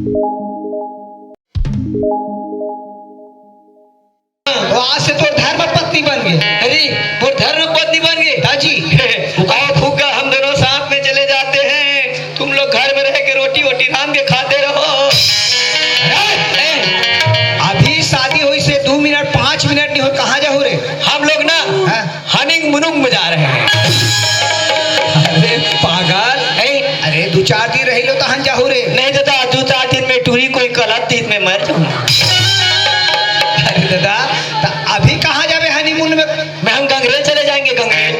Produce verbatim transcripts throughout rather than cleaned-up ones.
वो आज से तोर धर्म पत्नी बन गे। अरे, मोर धर्म पत्नी बन गे? हाँ जी। वो कहा, "फूफा, हम दोनों साथ में चले जाते हैं, तुम लोग घर में रह के रोटी वोटी रांध के खाते रहो।" अरे, अभी शादी होइस हे, दू मिनट, पाँच मिनट नहीं होय, कहाँ जाहू रे? हम लोग ना हाँ। हनिंग मुनुंग में जा रहे हैं। अरे पागल। ए? अरे दू चार दिन रहि लो तहन जाहू रे। नहीं दादा, दू चार दिन में टूरी कोई गलत दिन में मर जाऊंगा। अरे दादा, त अभी कहाँ जाबे honeymoon में? मैं, हम गंगरेल चले जाएंगे, गंगरेल।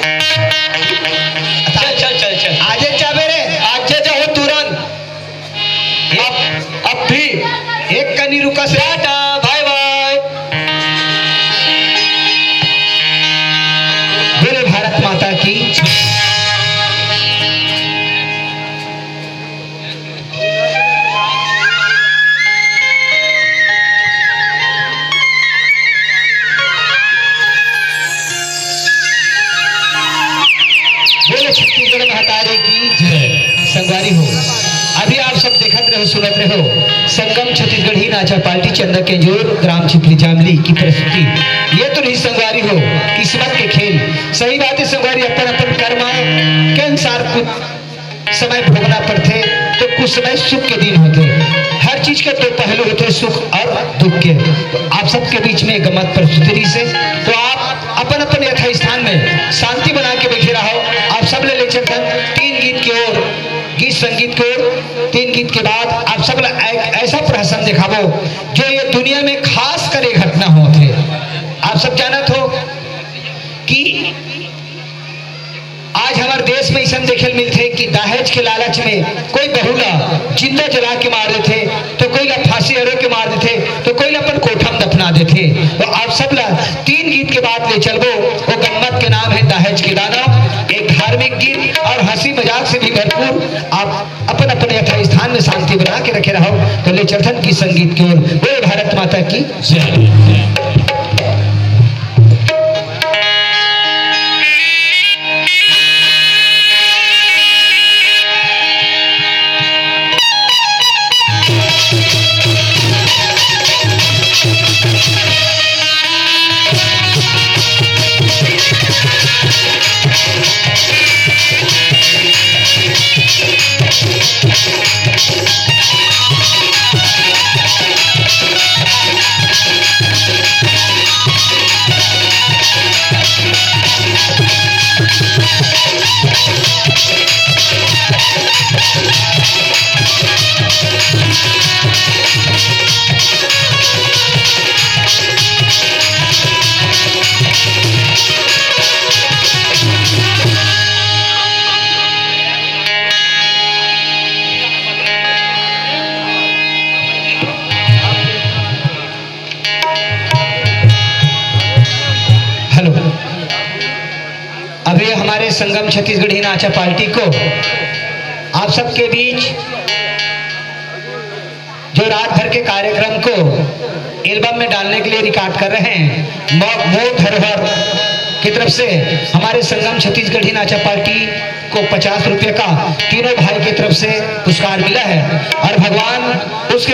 चल, चल, चल, चल। आजे जाबे रे। आजे जाहू तुरंत। अब, अब भी। एक कनी रुका से। Tata, bye bye। बोले भारत माता की। बोले छत्तीसगढ़ महतारी की जय। संगवारी हो, अभी आप सब देखत रहो, सुनत रहो, संगम छत्तीसगढ़ी नाचा पार्टी चंदा केंजोर, ग्राम चिपली जामली की प्रस्तुति। ये तो नहीं संगवारी हो, किस्मत के खेल। सही बात है संगवारी, अपन अपन कर्म के अनुसार कुछ समय भोगना पड़थे, तो कुछ समय सुख के दिन होथे। हर चीज के दो पहलू होथे, सुख और दुख के। तो आप सबके बीच में गम्मत प्रस्तुति रहिस हे, तो आप अपन अपन यथास्थान में शांति बना के बैठे रहो। आप सब ले, ले चलथन तीन गीत के ओर, गीत संगीत के ओर। तीन गीत के बाद आप सब ला एक ऐसा प्रहसन दिखाबो, जो ये दुनिया में खास कर ये घटना होथे। आप सब जानत हो कि आज हमर देश में अइसन देखे ल मिलथे कि दहेज के लालच में कोई बहू ला जिंदा जला के मार देथे, तो कोई ला फांसी अड़ो के मार देथे, तो कोई ला अपन कोठा में दफना देथे। तो आप सब ला तीन गीत के बाद ले चलबो, वो गम्मत के नाम है दहेज के दानव। एक धार्मिक गीत और हंसी मजाक से भी भरपूर। आप अपन अपन यथास्थान में शांति बना के रखे रहो। तो ले चलथन गीत संगीत की ओर। बोले भारत माता की जय। हेलो, अभी हमारे संगम छत्तीसगढ़ी नाचा पार्टी को आप सबके बीच जो रात भर के कार्यक्रम को एल्बम में डालने के लिए रिकॉर्ड कर रहे हैं, मो-, मोर धरोहर की तरफ से हमारे संगम छत्तीसगढ़ी नाचा पार्टी को पचास रुपये का तीनों भाई की तरफ से पुरस्कार मिला है और भगवान उसके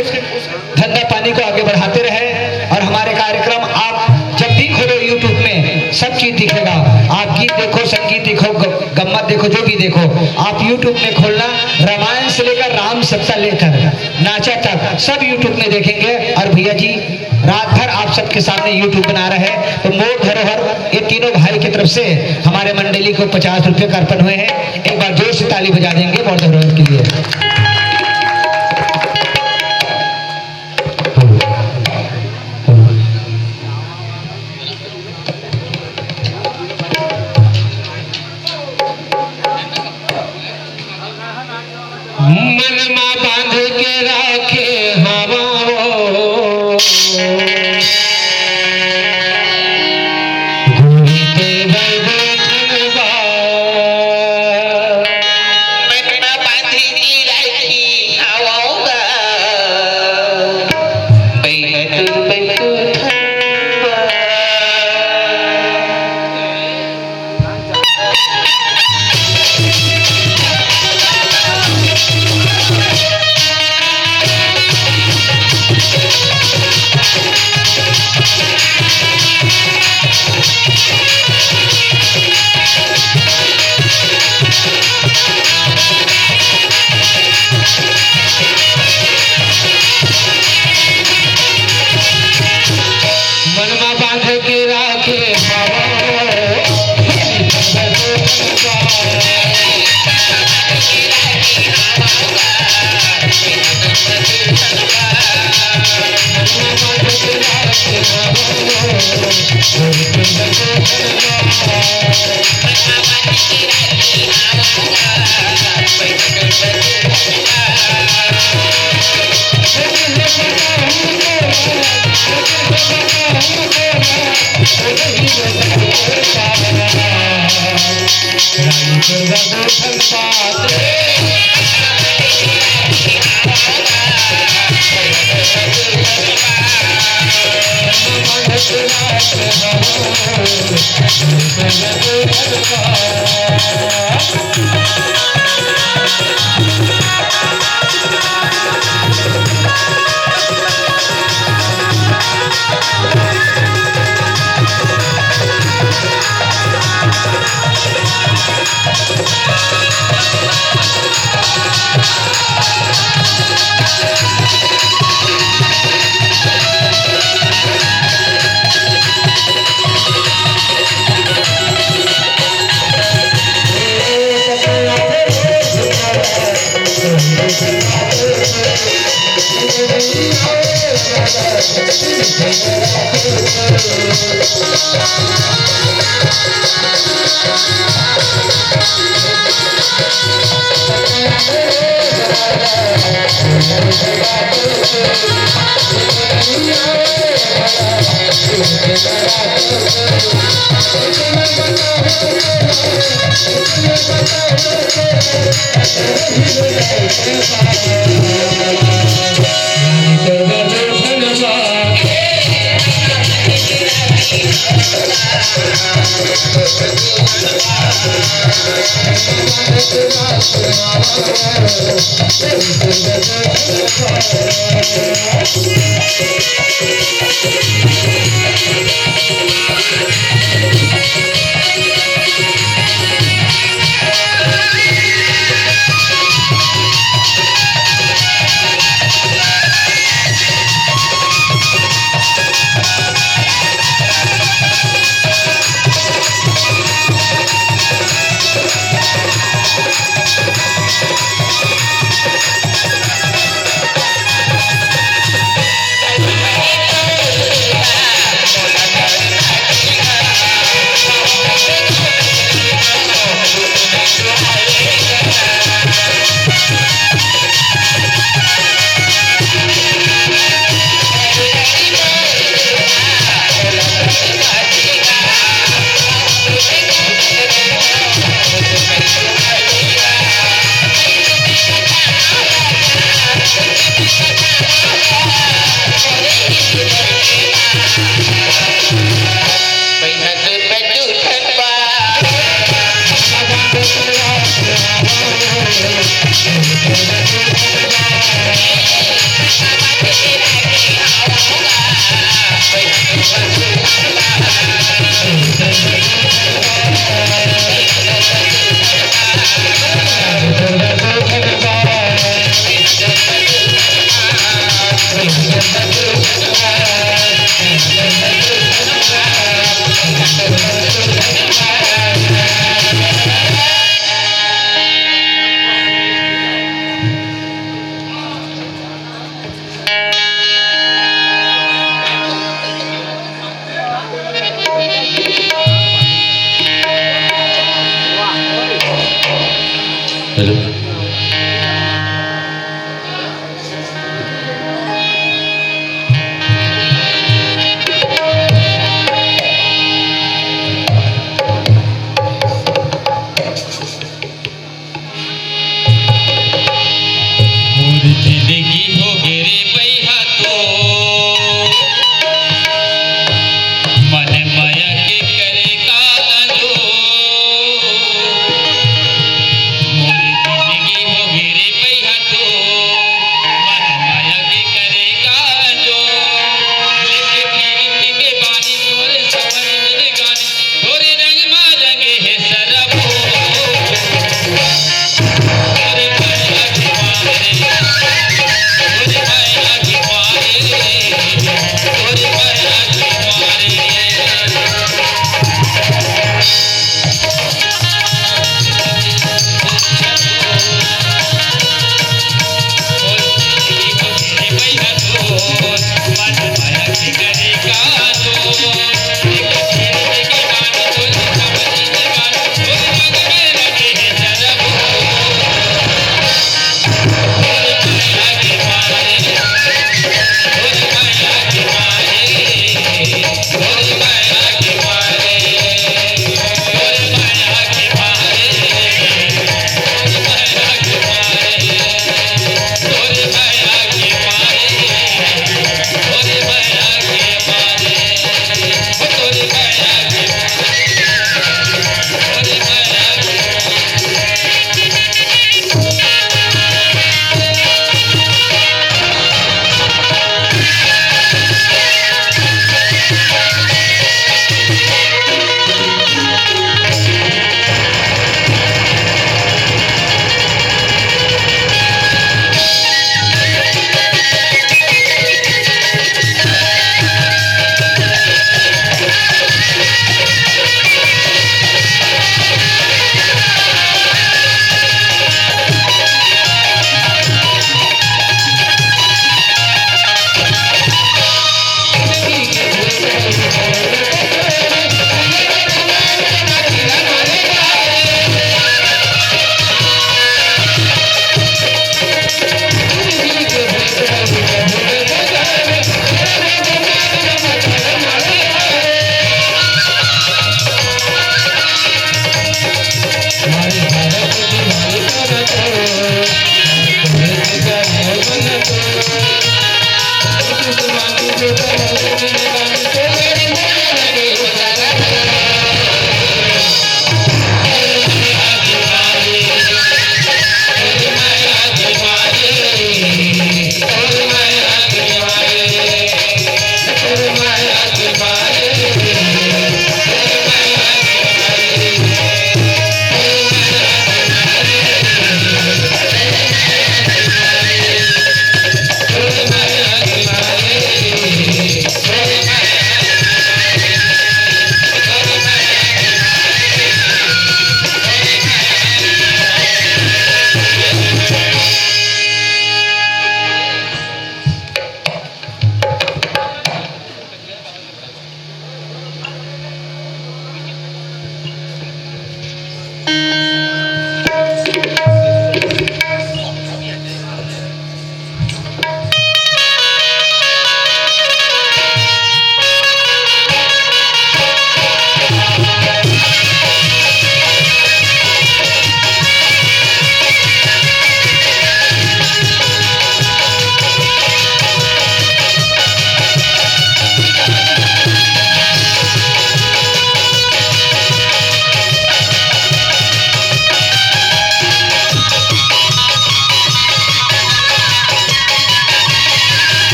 धंधा पानी को आगे बढ़ाते रहे और हमारे कार्यक्रम आप जब भी खोलो YouTube में सब चीज दिखेगा। आप गीत देखो, संगीत देखो, ग-, गम्मत देखो, जो भी देखो, आप YouTube में खोलना, रामायण से लेकर राम सत्ता लेकर नाचा तक सब YouTube में देखेंगे। और भैया जी रात भर आप सबके सामने YouTube बना रहे हैं। तो मोर धरोहर ये तीनों भाई की तरफ से हमारे मंडली को पचास रुपये का अर्पण हुए हैं। एक बार जोर से ताली बजा देंगे मोर धरोहर के लिए। मन मा बांध के राखे हवा वो, गोरी तेरे बैठन बा। मन मा बांध के राखे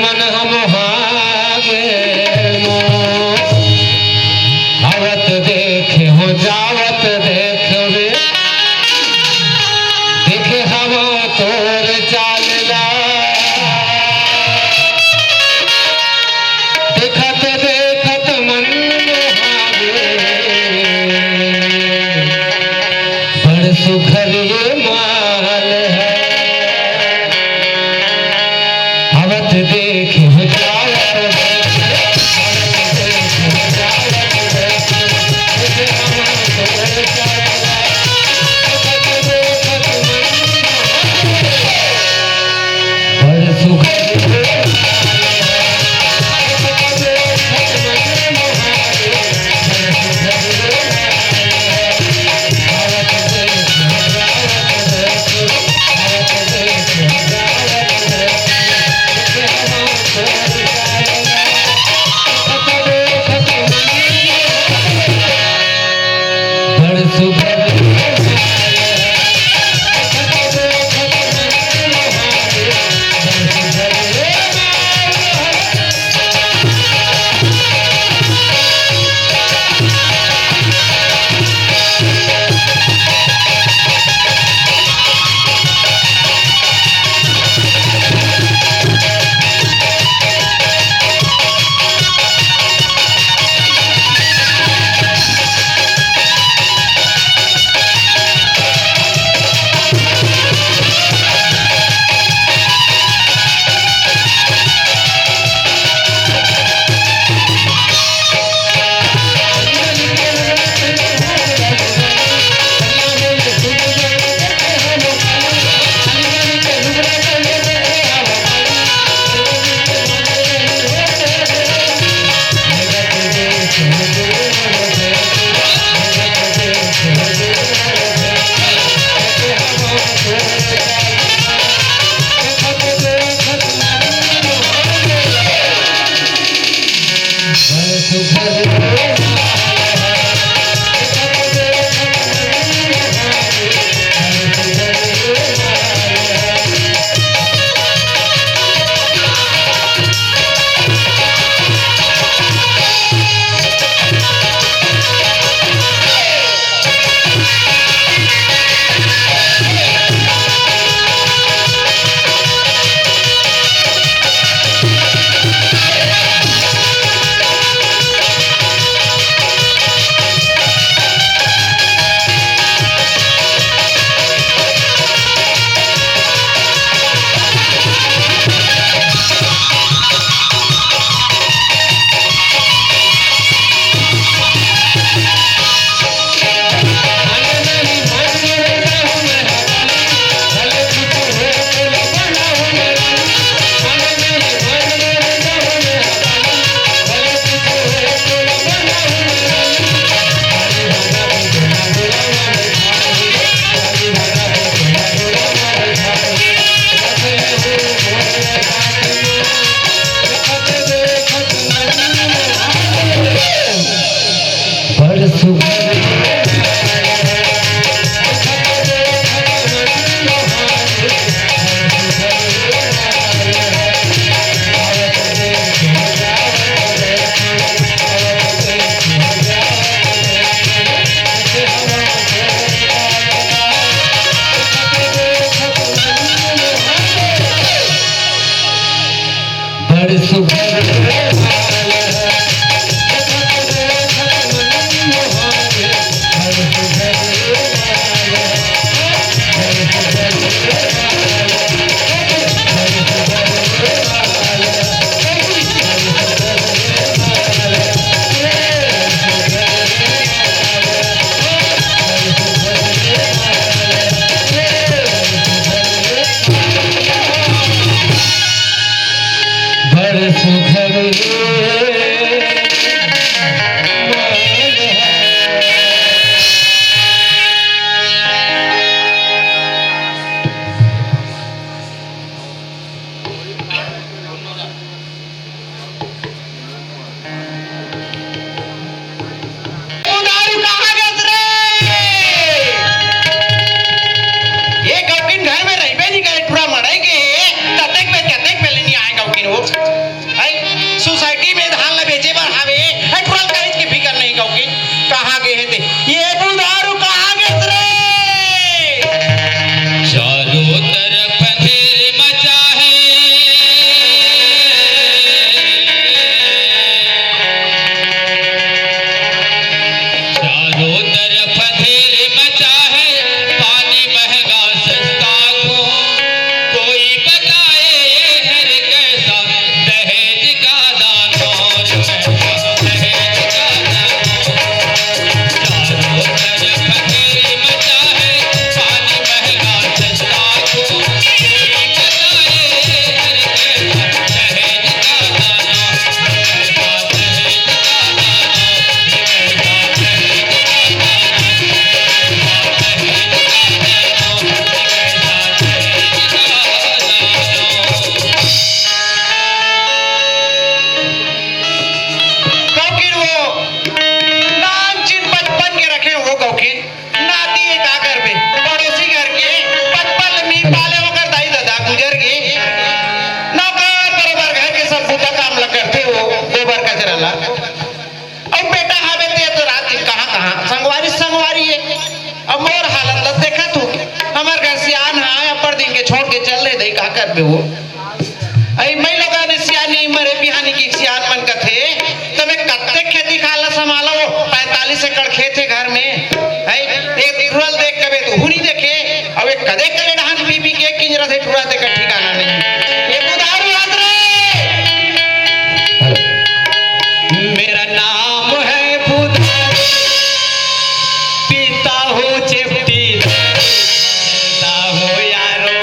मन हम हागे मोर। आवत देखे हो, जावत देखे रे, देखे हवा तोर चाल ला। देखत देखत मन मोहावे, बड़ सुघर ये माल है। आवत देखे हो, जावत देखे, आवत देखे हो, जावत देखे, बड़ सुघर करबे वो। अई मैं लोगन सियानी मरे बिहानी की सियान मन कथे, त मैं कत्ते खेती खार ला संभालो, पैंतालीस एकड़ खेत हे घर में। अई एक ठुरा ल देख कबे त हूँ नहीं देखे, अउ एक कदे कदे डहान पी पी के किंजरथे ठुरा, तेकर ठिकाना नहीं। ये बुधारू हाथ रे। मेरा नाम है बुधारू, पीता हूँ चिपटी, पीता हूँ यारो।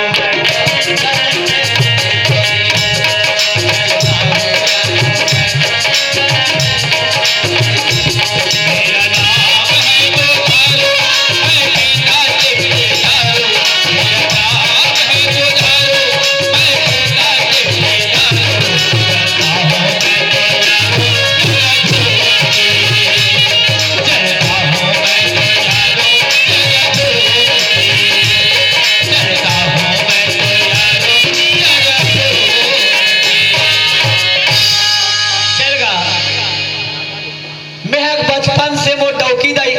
चल गा। मैं ह बचपन से मोर डौकी दाई,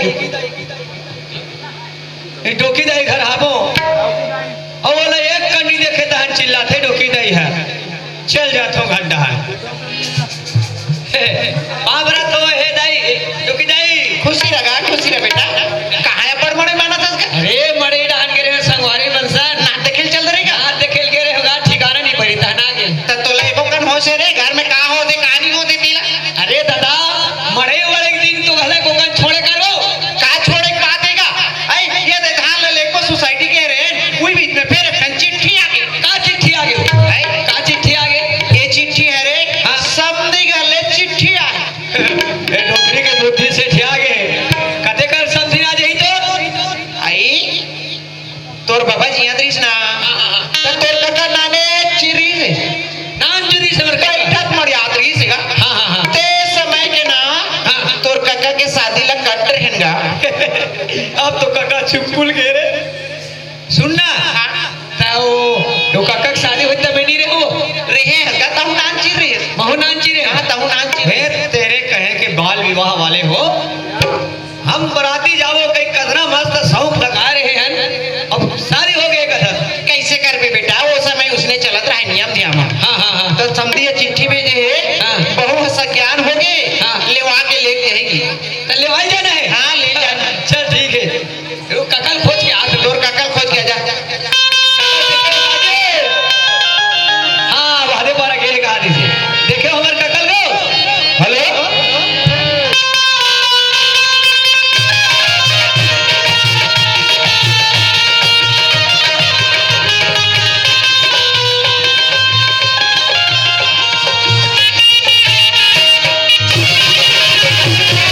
डौकी दाई घर हाबो, अउ ओला एक कनी देखे तहन चिल्लाथे डौकी दाई ह, चल जाथो घर डहार। बाबरा तो हे दाई, डौकी दाई। खुशी रह गा, खुशी रह बेटा। कहाँ हे पर मड़ई मानत हस गा? अरे मड़ई डहान गे रहेंव संगवारी मन सन। नाच देखे ल चल दे रहे गा? नाच देखे ल गे रहेंव गा, ठिकाना नहीं परी तहन आ गे। त तोला एको कन होश हे रे, घर में का होथे, का नहीं होथे तेला? अरे दादा, मड़ई वड़ई दिन तो घले गोगन छोड़े करो। का छोड़े के बात हे गा? अई, ये दे धान ले लेको सोसाइटी के रे, उही बीच में फेर एक ठन चिट्ठी आ गे। का चिट्ठी आ गे? अई, का चिट्ठी आ गे? ये चिट्ठी हे रे, हाँ। समधी घर ले चिट्ठी आ गे। ए डोकरी के बुद्धि से ठिया गे। कते कर समधी आ जाही तो? अई, तोर बाबा जियत रहिस ना, त तोर कका नान चिरिस हे। नान चिरिस हे मोर कका। बइठत मड़ियात रहिस हे गा। हाँ, हाँ, हाँ। ते समय के ना, हाँ। तोर कका के शादी ला कट रहेन गा। अब तो कका चुपकुल गे रे। सुन ना, हाँ। त वो, वो कका के शादी होई त मैं नहीं रहूं। रहे हस गा, तहूं नान चिरिस। महूं नान चिरेंव। हाँ, तहूं नान चिरिस। हे, तेरे कहे के बाल विवाह वाले हो, हम बराती जाबो, कई कतना मस्त शौक लगा रहे हन, अब शादी हो गे कथा। कइसे करबे बेटा, वो समय उसने चलत रहे नियम धियाम। हाँ, हाँ, हाँ। त समधी ह चिट्ठी भेजे हे, हाँ। बहू ह सज्ञान हो गे, हाँ। लेवा के लेके जाही। त लेवाई जाना हे? हाँ, ले जाना। चल ठीक हे। रुक, कका ल खोज के आ, तोर कका ल खोज के आ जा। हाँ, वादे पारा के कहा दीजिए। देखे हमर कका ल गो। हेलो।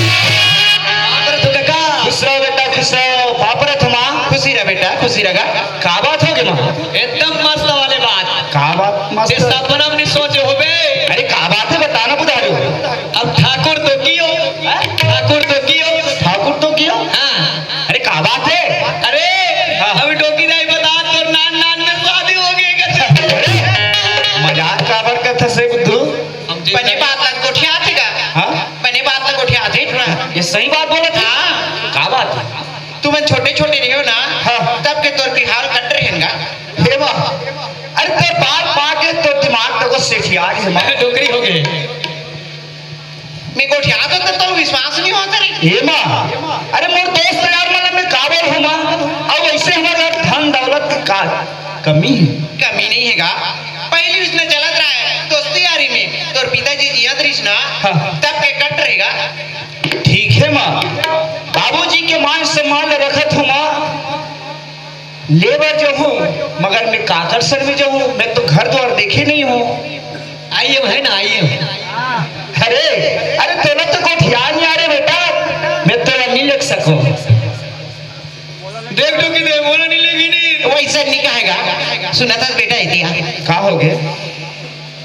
बाप रे, तो कका। खुश रहो बेटा, खुश रहो। बाप रे, थमा। खुशी रह बेटा, खुशी रह गा। का बात हो गे माँ? एकदम मस्त वाले बात। का बात मस्त? ये सपना में नहीं सोचे होबे। अरे का बात हे, बता ना बुधारू। अब ठाकुर तो कियो, हाँ? ठाकुर तो कियो। ठाकुर तो कियो? हाँ। अरे का बात हे? अरे, हाँ। अभी डोकी दाई बता, तोर नान नान में शादी हो गे कथे। अरे, मजाक काबर करथस रे बुद्धू? बने बात ला गोठियाथे गा। हाँ? बने बात ला गोठियाथे थोड़ा। ये सही बात बोलत हे? हाँ। का बात हे? तुमन छोटे-छोटे रहेव ना, हाँ। तब के तोर बिहाव कट रहेन गा। हे माँ, अरे तोर बात पा के तोर दिमाग तको सेठिया गे हे माँ। डोकरी हो गे। मैं गोठियात हों त तोर विश्वास नहीं होत रे। हे माँ, अरे मोर दोस्त यार मन ला मैं का बोलहूँ माँ, अउ वइसे हमर घर धन दौलत के का कमी हे? कमी नहीं हे गा, पहिली उसने चलत रहा हे दोस्ती यारी में, तोर पिताजी जियत रहिस ना, हाँ। तब के कट रहे गा। ठीक हे माँ, बाबूजी के मान सम्मान ल रखत हूँ माँ, ले बर जाहूँ, मगर मैं काकर संग में जाहूँ, मैं तो घर द्वार देखे नहीं हूँ। आइए है ना, आइए। अरे, अरे तोला तो गोठिया नहीं आ रे बेटा, मैं तोला नहीं लेग सकूँ। देख तो कि देख, बोला नहीं लेगी नहीं। वइसे नहीं कहे गा, सुनत हस बेटा एती आ। का हो गे?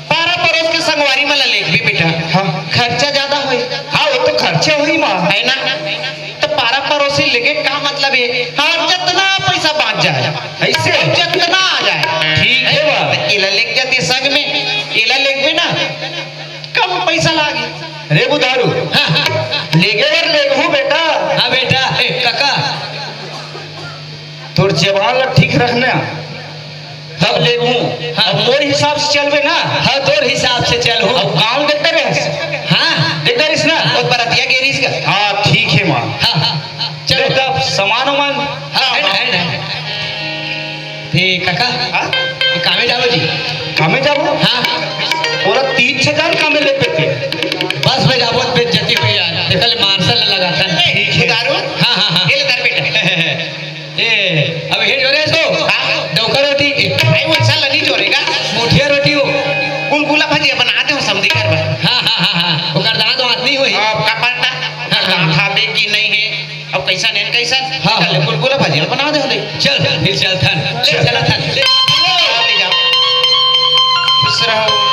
पारा परोस के संगवारी मन ला लेगबे बेटा। हाँ। खर्चा ज्यादा होही। हाँ, वो तो खर्चा होही माँ। हे ना? त पारा परोसी लेगे का मतलब हे? हाँ, जतना पइसा बाँच जाए। अइसे? जतना आ जाए। ठीक हे माँ। त एला लेग जाते संग में, एला लेगबे ना, कम पइसा लागे। रे बुधारू, हाँ, हाँ। लेगे बर लेगहूँ बेटा। हाँ बेटा, ए, कका। तोर जबान ला ठीक रखना, तब लेगहूँ। अब मोर हिसाब से चलबे ना। हाँ, तोर हिसाब से चल हो। अब गाँव देखते रहे। हाँ। देखते रहिस ना। और बरतिया गे रहिस का। हाँ, ठीक है माँ। हाँ, हाँ। चलो। तब सामान उमान। हाँ, है ना, है ना। ते काका, हाँ? ये कामे जाबो जी? कामे जाबो? हाँ। ओला तीन छे जान कामे ले पे। बस में जाबो, बेइज्जती होही यार। देखल मार्शल लगाता है। ठीक है। दारू? हाँ, हाँ, हाँ। ये ले धर बेटा। ए, अब हे जोरे सो। हाँ। डौका रोटी। भाई, वो साला नहीं जोरेगा। मोठिया रोटी हो। गुलगुला भजिया बना दे, हम समझी कर बस। हाँ, हाँ, हाँ, हाँ। ओकर दांत वांत नहीं होही। अब का पता? हाँ, हाँ। दांत हावे कि नहीं है? अब कैसन है, कैसन? हाँ। चल, गुलगुला भजिया बना दे, दे। चल, फिर चल थन। ले चल। चल थन। ले। ले जाओ। खुश रहो।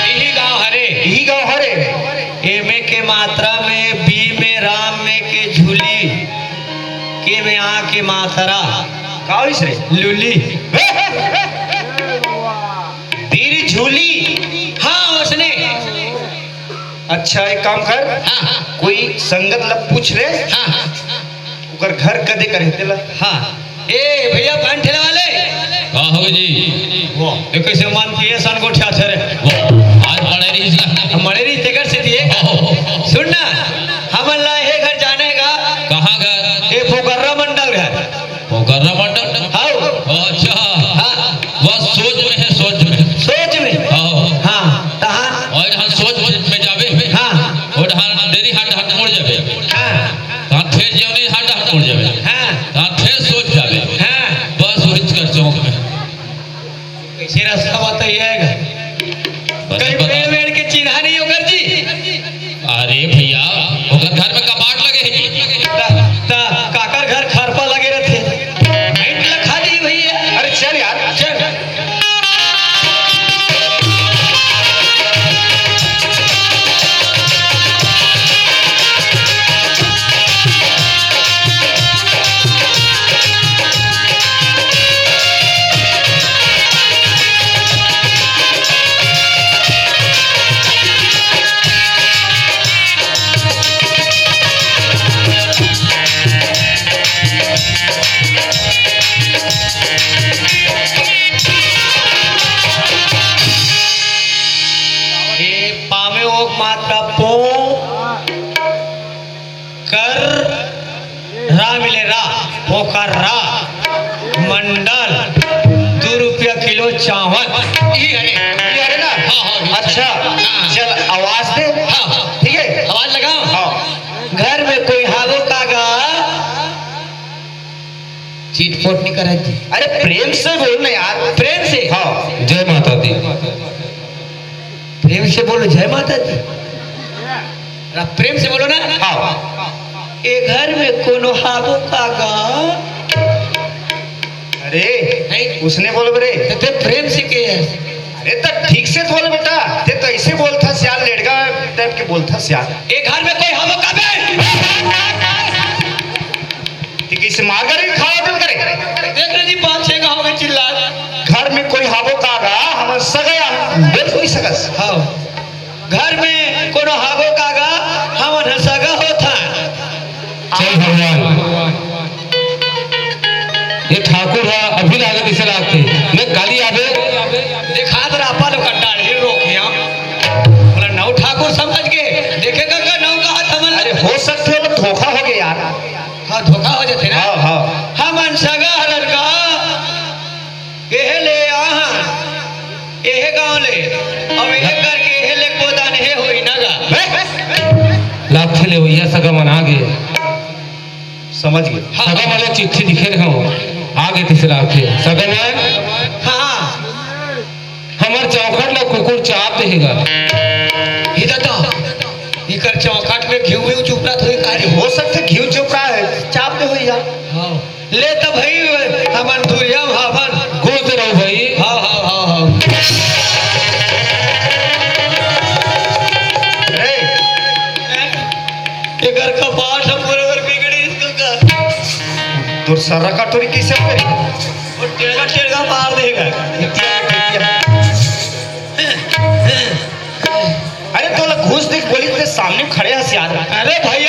इही गांव हरे। इही गांव हरे। एमे के मात्रा में, बी में राम में के झूली, के में आ के मात्रा। का होइस रे? लुली। तेरी झूली। हाँ, उसने। अच्छा, एक काम कर। हाँ, हाँ। कोई संगत ला पूछ ले। हाँ, हाँ। ओकर घर कदे करे तेला। हाँ। ए भैया, पान ठेला वाले। का हो जी? वाह, ये कैसे मान किए सन गोठिया थे रे? वाह, आज मड़ेरी जी। हम मड़ेरी तेकर से दिए। वाह। सुन ना, हमन ला हे घर जाने का। कहाँ घर? ए पोकर्रा मंडल घर। पोकर्रा मंडल? हाउ। अच्छा। हाँ। वह सोच में है, सोच में। सोच में? हाँ। हाँ, तहाँ। और हम सोच में जाबे। हाँ। और हम देरी हाथ हाथ मुड़ जाबे। हाँ। तहाँ ठेस जेवनी हाथ हाथ मुड़ जाबे। हाँ। तहाँ ठेस सोच जाबे। हाँ। बस वही कर चौक में। कैसे रास्ता बताइएगा? बस कहीं बता। पेड़ वेड़ के चिन्हा नहीं होकर जी। अरे भैया, ओकर घर में कपाट लगे है जी। ता, ता, काकर घर खरपा लगे रहते। लाइट लखा दी भैया। अरे चल यार, चल। ए पामे ओक मात्रा पो कर रा मिले रा, पोकर्रा मंडल, दू रुपया किलो चावल। ये हरे, ये हरे ना? हाँ, हाँ, ये अच्छा, हाँ, हाँ। चल आवाज दे। हाँ, हाँ। ठीक है? आवाज लगाओ। हाँ। घर में कोई हावो कागा? चिटपोट नहीं करा जी। अरे प्रेम से बोल ना यार। प्रेम से? हाँ। जय माता दी। प्रेम से बोलो, जय माता दी। जरा प्रेम से बोलो ना। हाँ। ए घर में कोनो हावो कागा? अरे, नहीं। उसने बोलो रे। तो ते प्रेम से के है? अरे, तो ठीक से बोल बेटा। ते तो ऐसे बोलता सियाल, लेड़गा टाइप के बोलता सियाल। ए घर में कोई हावो काबे? ते किसी मार कर ही खावा दिल करे। देख रहे जी, पाँच छह गाँव में चिल्ला। घर में कोई हावो कागा, हम सगया, बोल नहीं सकस। हाँ। घर में कोनो हावो कागा, हमन ह सगा होथन। चल भगवान, ये ठाकुर ह अभी लागे किसे लागथे, मैं काली आवे। देखा तो रापा लोग का डाढ़ी रोक लिया। बोला, "नौ ठाकुर समझ के, देखे का, का नौ कहा था मन?" अरे, हो सकथे वो धोखा हो गया यार। हाँ, धोखा हो जाथे ना। हाँ, हाँ। हमन सगा हरन का, एहे ले आहा, एहे गाँव ले, अब एहे करके एहे ले गोदान हे होई ना गा। लागथे ले भैया सगा मन आ गे। समझ गे। हाँ। सगा मन ला चिट्ठी लिखे रहे हो, आ गे तिसे लागथे। सगा मन। हाँ। हमर चौखट ला कुकुर चाप देहेगा। हे दादा, इकर चौखट में घीव वीव चुपरात होई का रे? हो सकथे घीव चुपरा हे, चाप दे होई यार। हाँ। ले त भई, हमन दुरिहा म हावन। गोत रहो भई। हाँ, हाँ, हाँ, हाँ। रे। एकर कपाट ह पूरे तोर सर्रा कटोरी कइसे होगे? वो टेड़गा टेड़गा मार देगा। अरे तोला घूस देख बोली तेरे सामने खड़े हस यार। अरे भाई,